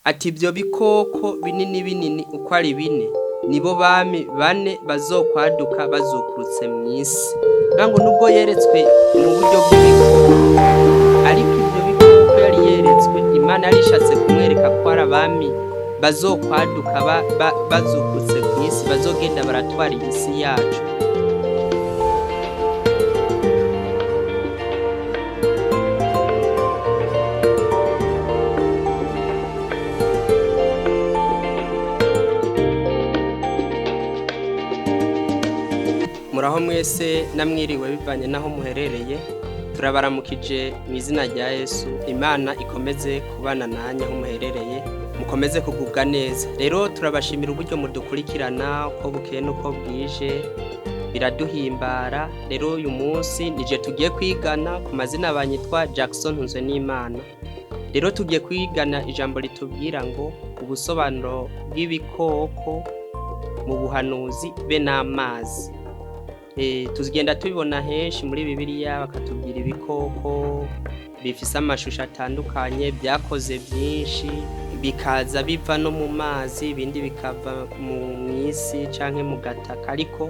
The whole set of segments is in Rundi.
Ati ibyo bikoko binini binini uko ari bine nibo bami bane bazokwaduka bazukurutse mu isi. Ngo nubwo yeretswe mu buryo bw'ibikoko, ariko ibyo bikoko yari yeretswe, Imana yari ishatse kumwereka ko ari abami bazokwaduka bazukutse ku isi, bazogenda baratwara iyi si yacu. Muraho mwese namwiriwe bivanye n'aho muherereye. Turabaramukije mu izina rya Yesu. Imana ikomeze kubana nanyu aho muherereye, mukomeze kugubwa neza. Rero turabashimira uburyo mudukurikirana uko bukeye n'uko bwije, biraduhimbara. Rero uyu munsi nije tugiye kwigana. Ku mazina banyitwa Jackson Ntunzwe n'Imana. Rero tugiye kwigana ijambo ritubwira ngo ubusobanuro bw'ibikoko mu buhanuzi be n'amazi. Tugenda tubibona henshi muri Bibiliya, bakatubwira ibikoko bifise amashusho atandukanye, byakoze byinshi, bikaza biva no mu mazi, ibindi bikava mu isi canke mu gataka, ariko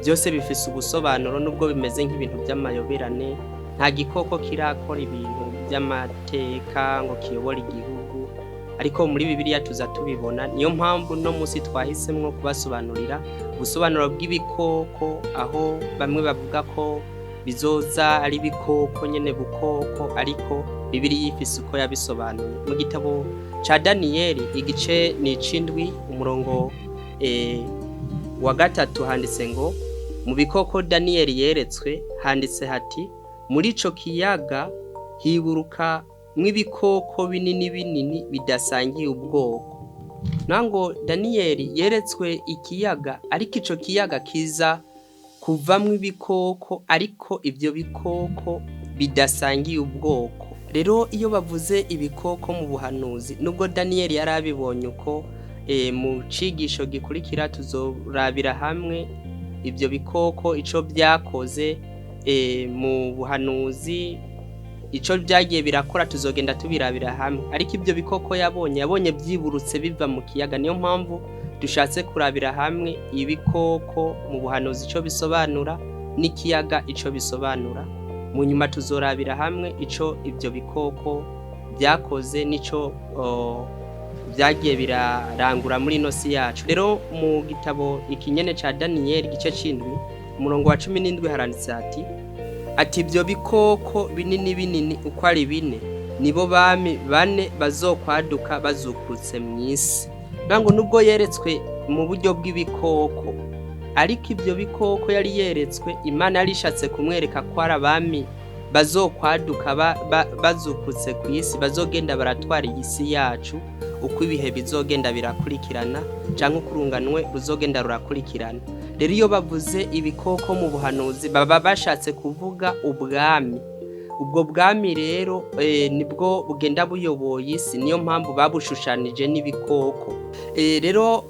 byose bifise ubusobanuro nubwo bimeze nk'ibintu by'amayoberane. Nta gikoko kirakora ibintu by'amateka ngo kiyobore igihugu, ariko muri Bibiliya tuza tubibona. Niyo mpamvu no munsi twahisemwo kubasobanurira ubusobanuro bw'ibikoko, aho bamwe bavuga ko bizoza ari ibikoko nyene bukoko, ariko Bibiliya ifise uko yabisobanuye. Mu gitabo ca Daniyeli igice ni ic'indwi, umurongo wa 3, handitse ngo mu bikoko Daniyeli yeretswe, handitse hati: muri ico kiyaga hiburuka mw'ibikoko binini binini bidasangiye ubwoko. Nango Daniyeli yeretswe ikiyaga, ariko ico kiyaga kiza kuvamwo ibikoko, ariko ibyo bikoko bidasangiye ubwoko. Rero iyo bavuze ibikoko mu buhanuzi, nubwo Daniyeli yari abibonye uko, mu cigisho gikurikira tuzorabira hamwe ibyo bikoko ico byakoze mu buhanuzi, ico byagiye birakora, tuzogenda tubirabira hamwe. Ariko ibyo bikoko yabonye byiburutse biva mu kiyaga. Niyo mpamvu dushatse kurabira hamwe ibikoko mu buhanuzi ico bisobanura n'ikiyaga ico bisobanura. Mu nyuma tuzorabira hamwe ico ibyo bikoko byakoze n'ico byagiye birarangura muri ino si yacu. Rero mu gitabo ikinyene ca Daniyeli igice c'indwi, umurongo wa 17, haranditse ati ibyo bikoko binini binini uko ari bine nibo bami bane bazokwaduka bazukurutse mu isi. Ngo nubwo yeretswe mu buryo bw'ibikoko, ariko ibyo bikoko yari yeretswe, Imana yari ishatse kumwereka ko ari abami bazokwaduka bazukutse ku isi, bazogenda baratwara iyi si yacu uko ibihe bizogenda birakurikirana, canke uko urunganwe ruzogenda rurakurikirana. Rero iyo bavuze ibikoko mu buhanuzi, baba bashatse kuvuga ubwami. Ubwo bwami rero nibwo bugenda buyoboye isi, niyo mpamvu babushushanije n'ibikoko. Rero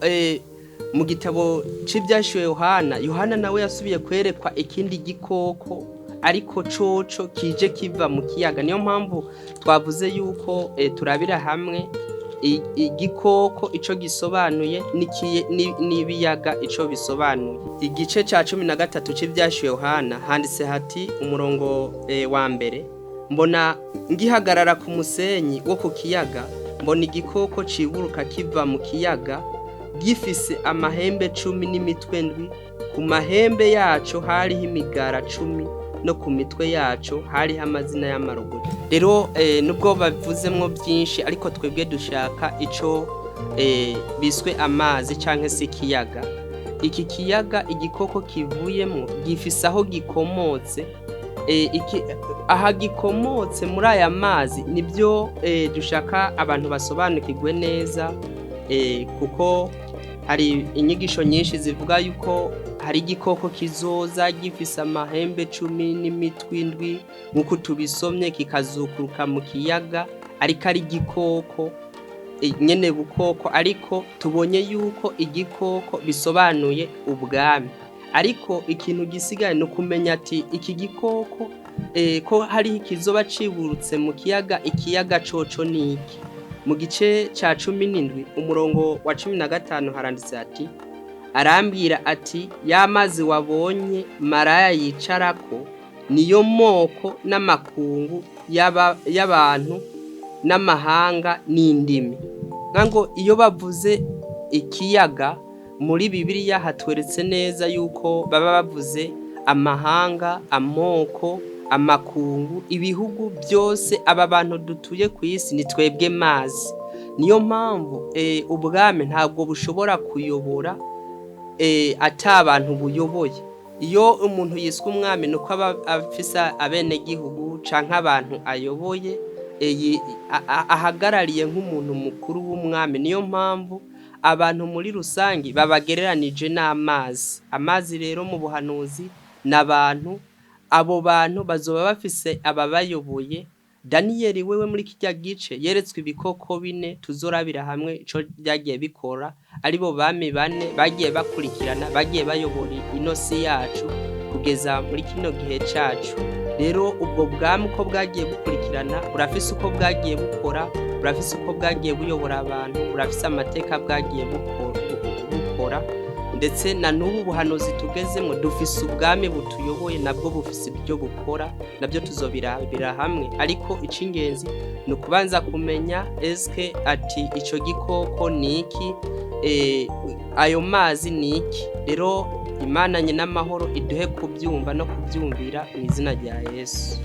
mu gitabo c'Ivyashuwe Yohana, Yohana nawe yasubiye kwerekwa ikindi gikoko, ariko coco kije kiva mu kiyaga. Niyo mpamvu twavuze yuko turabira hamwe igikoko ico gisobanuye n'ibiyaga ico bisobanuye. Igice ca 13 c'Ivyashuwe Yohana handitse hati, umurongo wa 1: mbona ngihagarara ku musenyi wo ku kiyaga, mbona igikoko ciburuka kiva mu kiyaga, gifise amahembe 10 n'imitwe 7. Ku mahembe yaco hariho imigara 10, no ku mitwe yaco hariho amazina y'amarogoto. Rero nubwo bavuzemwo byinshi, ariko twebwe dushaka ico biswe amazi canke se ikiyaga. Iki kiyaga igikoko kivuyemwo gifise aho gikomotse. Aha gikomotse muri aya mazi nibyo dushaka abantu basobanukirwe neza, kuko hari inyigisho nyinshi zivuga yuko hari igikoko kizoza gifise amahembe 10 n'imitwe 7, nk'uko tubisomye, kikazukuruka mu kiyaga, ariko ari igikoko nyene bukoko. Ariko tubonye yuko igikoko bisobanuye ubwami, ariko ikintu gisigaye ni ukumenya ati iki gikoko ko hariho ikizoba ciburutse mu kiyaga, ikiyaga coco niki? Mu gice cya 17 umurongo wa 15 haranditse ati: "Arambwira ati: Ya mazi wabonye maraya yicarako niyo moko n'amakungu y'abantu n'amahanga n'indimi." Ngo iyo bavuze ikiyaga muri Bibiliya, hatweretse neza yuko baba bavuze amahanga, amoko, amakungu, ibihugu byose. Aba bantu dutuye ku isi ni twebwe mazi. Niyo mpamvu ubwami ntabwo bushobora kuyobora ata abantu buyoboye. Iyo umuntu yiswe umwami, ni uko aba afise abenegihugu canke abantu ayoboye, ahagarariye nk'umuntu mukuru w'umwami. Niyo mpamvu abantu muri rusange babagereranije n'amazi. Amazi rero mu buhanuzi ni abantu. Abo bantu bazoba bafise ababayoboye. Daniyeli wewe muri kirya gice yeretswe ibikoko bine, tuzorabira hamwe ico byagiye bikora, aribo bami bane bagiye bakurikirana, bagiye bayobora ino si yacu kugeza muri kino gihe cacu. Rero ubwo bwami uko bwagiye bukurikirana, burafise uko bwagiye bukora, burafise uko bwagiye buyobora abantu, burafise amateka bwagiye bukora. Ndetse na n'ubu buhanuzi tugezemo, dufise ubwami butuyoboye, nabwo bufise ibyo bukora, nabyo tuzobirabira hamwe. Ariko icy'ingenzi ni ukubanza kumenya eske ati icyo gikoko ni iki, ayo mazi ni iki. Rero Imana nyina amahoro iduhe kubyumva no kubyumvira mu izina rya Yesu.